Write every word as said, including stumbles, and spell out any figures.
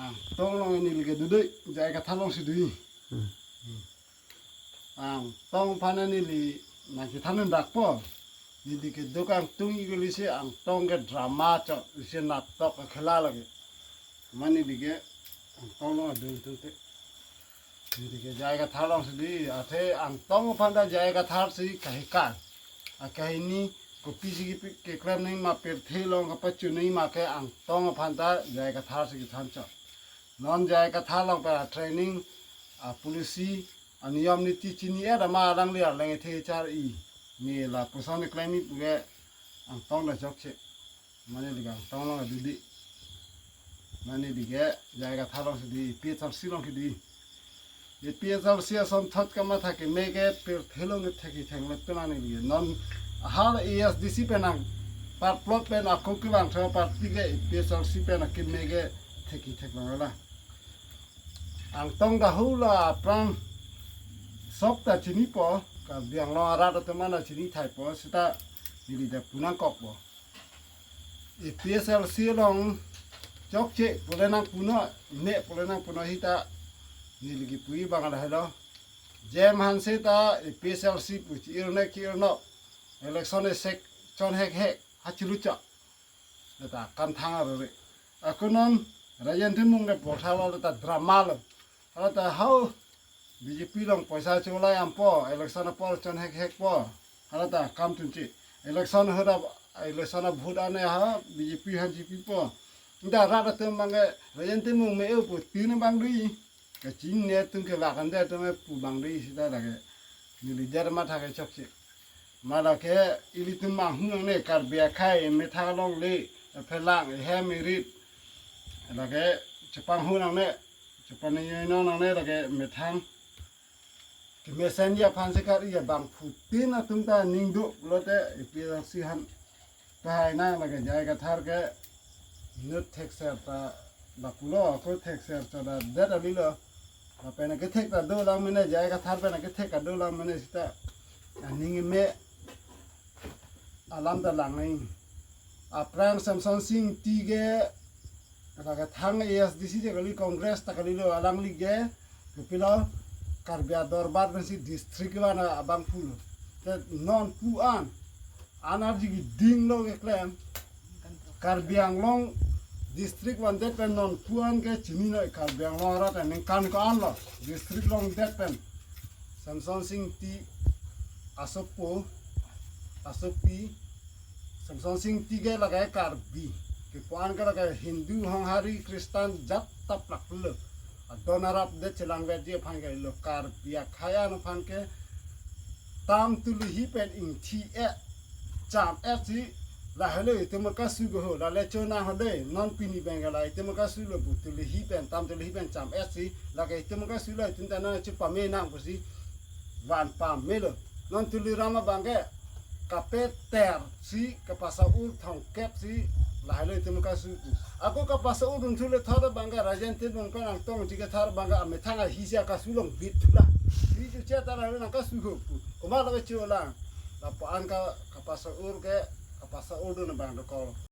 Angtong along neli ke dudoi, J I Kathar alongsi dui. Hmm. Angtong aphan neli nangkethan un dakpo. Neli ke duk Angtong ikuli si Angtong ke drama chot, isi natok akhela lagi. Mane neli ke Angtong along adun tungte. Neli ke J I Kathar alongsi dui, athe Angtong aphan ta J I Kathar si kahikar. Akahini kopisi kepi-, keklem nangji ma, pirthe along kapachu nangji ma ke Angtong aphan ta J I Kathar si kethan chot. Non J I Kathar along pen a-training, a-policy, aniyom niti chini-et ama alangli arleng ethe char-i. Ne lapuson keklem-i pu ke Angtong ta chokche. Mane neli ke Angtong along dui. Mane neli ke J I Kathar alongsi dui, A P H L C alongsi dui. A P H L C asonthot kamatha keme ke pirthe along ke thekji theklang pena neli ke. Non ahal A S D C pen nangparplot pen ako kevang tho party ke A P H L C pen akeme ke thekji theklang la. Angtong ta hula aphrang sok ta chinipo, Karbi Anglong arat atum an ta chinithaipo, seta neli ta pu nangkokpo. A P H L C along chokche pule nangpunon, me pule nangpunon seta neli kipu abang lahelo. Jem Hanse ta A P H L C pu chi-ir ne ki-ir no. Election esek chon hekhek ha chilucha. Lata kamthang arore. Ako non Rajen Timung le portha lo, lata drama lo. Lata hau B J P along poisa cholai dampo, election apor chon hekhekpo. Halata kam tunche. Election ahut ta, election a-vote ane ha B J P aphan chipipo. Nda rat atum abang ke Rajen Timung me-o pu tin abang dui. Kachinine atum ke lakan de atum pu abang dui seta lake. Neli jar matha ke chokche. Ma lake ilitum manghu nangne, Karbi akhei methang longle, phelang, ehem, erit. Lake chepanghu nangne, chepaningjenon nangne lake methang. Kemesen ji aphan si kar-i abangphutin atum ta ning do lote A P H L C aphan. Tahai nang lake J I Kathar ke inut thekser ta lapulo, ako thekser ta da det alilo. Lapen kethek ta dolang mene, J I Kathar pen kethek ta dolang mene seta aning me alam ta lang nai. Aphrang Semsonsing Ingti ke lake thang A S D C je kali, Congress ta kalilo, alangli ke kopilo, Karbi adorbar pensi district van abangphu lo. Te non pu an, an arji keding lo keklem, Karbi Anglong district vandet pen non pu an ke chininoi, Karbi Anglong arat ningkan ko-an lo district longdet pen. Semsonsing Ingti asopo, asopi, Semsonsing Ingti ke lake Karbi. Kepu an ke lake Hindu, Honghari, Kristan, jat ta plak lo. Adon arap det chelangvekji aphan ke lo, Karbi akhei an aphan ke tam tulihi pen ingthi-et, cham-et si lahelo itum kasu ke ho, lale chonang ho de, non pini abang ke la itum kasu lo pu, tulihi pen, tam tulihi pen cham-et si, lake itum kasu lo, itum ta nangchepame nang pusi van pamelo. Non Tuliram abang ke kapeter si, kapasa-ur thongkep si, lahelo itum kasu pu. Ako kapasa-ur dunthu le thot abang ke Rajen Timung pen Angtong Ingti Kathar abang ke amethang ahi si akasu longbit thu la. Hi chuche ta lahelo nangkasu ho pu. Komat lake cholang. Lapu an ka, kapasa-ur ke, kapasa-ur dun abang dokok.